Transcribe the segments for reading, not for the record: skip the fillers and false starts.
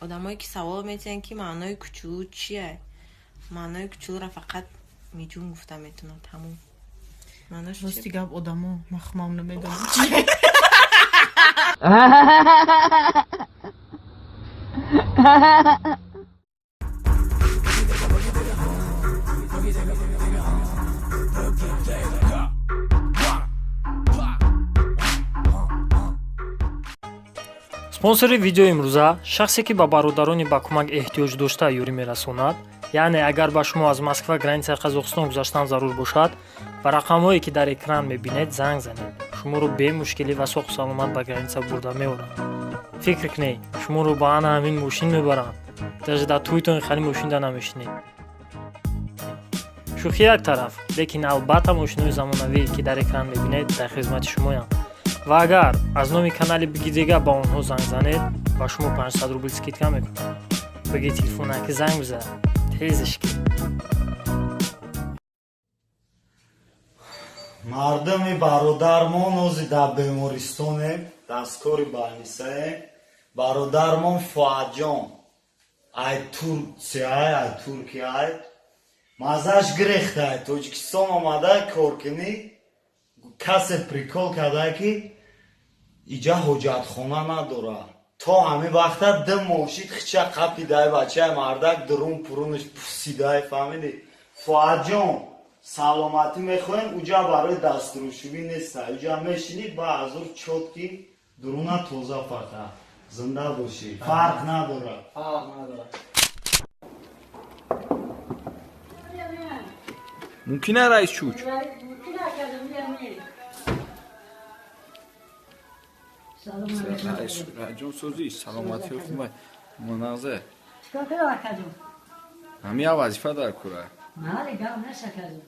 Одамое ки савол метиҳанд, ки маънои кучулу чия, маънои кучулуро фақат Миҷун гуфта метавонад, тамом. Маънош чи? Рости гап, одамо, ман хумам намедонам. Спонсори видеои имрӯза шахсе, ки ба бародарони ба кӯмак эҳтиёҷ дошта ёрӣ мерасонад. Яъне агар ба шумо аз Москва границаи Қазоқистон гузаштан зарур бошад, ба рақамҳое, ки дар экран мебинед, занг занед. Шуморо бемушкилӣ ва соҳу саломат ба граница бурда меоранд. Фикр кунед, шуморо ба ана ҳамин мошин мебаранд. Даже дар тӯйтон хали мошинда намешинед. Шӯхӣ як тараф, лекин албатта мошинҳои замонавӣ, ки дар экран мебинед, дар хизмати шумоянд. Ва агар аз номи канали Бигидега ба онҳо занг занед, ба шумо 500 рубл скидка мекунанд. Биги телефонаки, занг бизан тезиш ки. Мардуми бародармон, ози дар бемористонем, дасткори больницаем. Бародармон Фуатҷон ай Турсияй, ай Туркияй, маззаш гирехтай. Тоҷикистон омада коркунӣ, касе прикол карда, ки иҷа ҳоҷатхона надорад. То ҳамин вақта 2 моҳ шид, хича қапидай, бачаи мардак дурун пурунаш пусидай, фаҳмидӣ? Фуатҷон, саломатӣ мехоҳем. Уҷа барои дастрӯшувӣ неста, уҷа мешинӣ ба азур чёткий, дуруна тоза. Фақат зинда бошӣ, фарқ надорад. Фарқ надорад. Мумкин е раис чуч? Ҷон, созӣ, саломатӣ хуб, манағзе. Чикор кардам, акаҷон? Ҳами як вазифа дар кура. Маҳалли гап нест, акаҷон.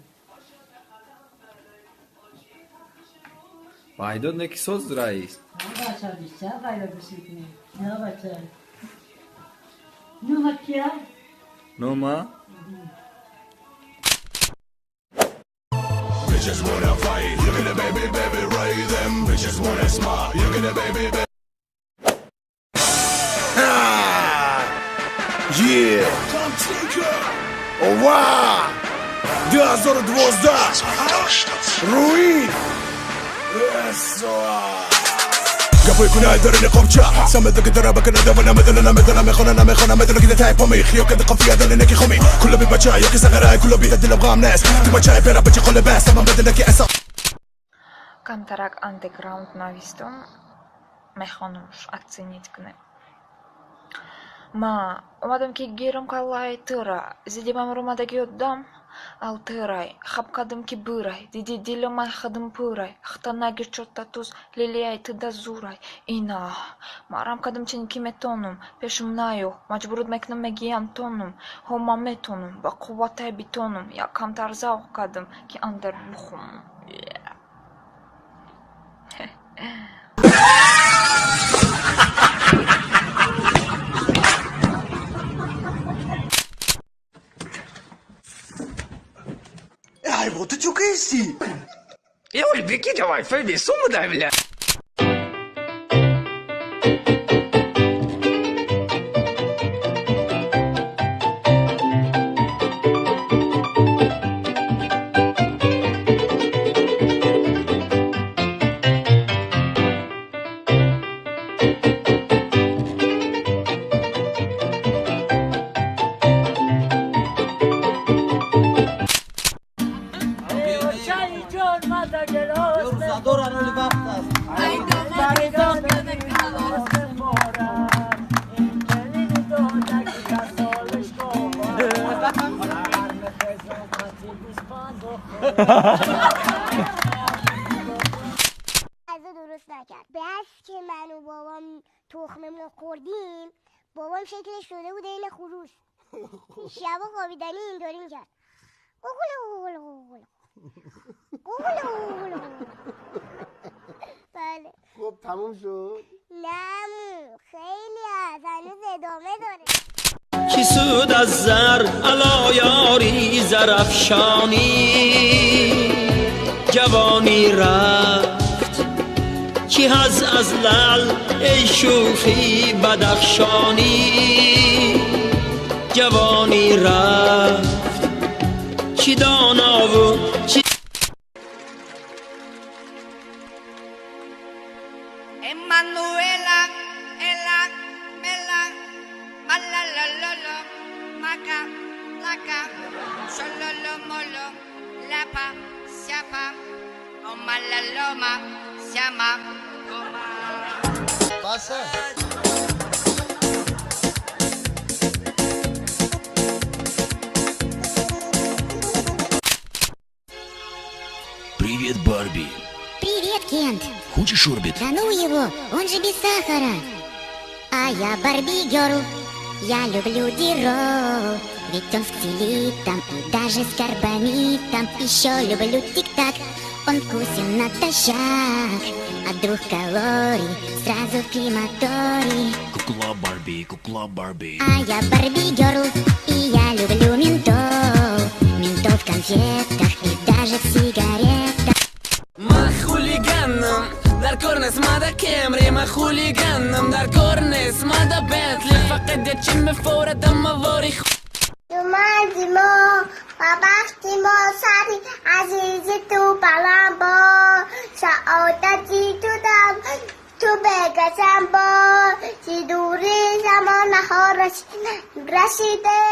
Байдод неки соз, раис. Бача, бисёр байда бисикунем. На, бача. Нума кия? Нома. Bitches wanna fight, you get a baby, baby, ray them. Bitches wanna smile, you get a baby, baby. Yeah! Ова! 2012! Руин! Эсоа! Гапои кунай дарини қомча самеда ки дара бакана давана медона намедона мехона намехона медона ки тай помих ё ки қафия дали неки хоми куллаби бача ё ки сағарай куллаби дилам ғам нест ту бачаи пера бача қоли бест ман медона ки эса. Камтарак андеграунд навистум, мехонумш, оценить кунем. Ма омадам, ки гирам каллаи тыра, зидди ман омадаги одам алтырай, хаб кардам, ки бирай, диди дилумай хадм пурай, хта нагир чорта туз лилияй тыда зурай. Ина марам кардам, чунин ки метонум, пешум наё, маҷбурут мекунам, мегиям тонум. Ҳо, ман метонум, ба қувватай битонум, як камтар завқ кардам, ки андар бухум. Yeah. Ай, вот ты чё кайси? Я прикинь, Wi-Fi бесуму дай, бля. غذا درست نکرد. بس که من و بابام تخممون خوردیم، بابام شکلش شده بود عین خروس. شبا خوابیدنی اینطوری میکرد: قوقل قوقل قوقل قوقل قوقل. بله. خب، تموم شد؟ نه عمو، خیلی هست، هنوز ادامه داره. چی سود از زر علا یاری زرفشانی، جوانی رفت چی Чи ҳаз аз лаъл, эй шӯхи бадахшонӣ, ҷавонӣ рафт, чӣ донову чӣ. Emanuela, ela, mela, malalololo, maca, laca, shololo molo, lapa, siapa, o malaloma, siama, goma. Pasa. Привет, Барби. Привет, Кент. Хочешь орбит? Да ну его, он же без сахара. А я Барби Герл, я люблю Дирол, ведь он с ксилитом и даже с карбонитом. Еще люблю тик-так, он вкусен натощак. От 2 калорий сразу в крематорий. Кукла Барби, кукла Барби. А я Барби Герл, и я люблю ментол. Ментол в конфетах и даже в сигаретах. Ма хулиганом, дар кор нест мада Кемри, ма хулиганом, дар кор нест мада Бентли, фақат ячи мефорад амавори. Юмади мо, ба бахти мо сари азизи ту баланд бод, саодати ту дам ту бегазам бод, зи дури замонаҳо расиде.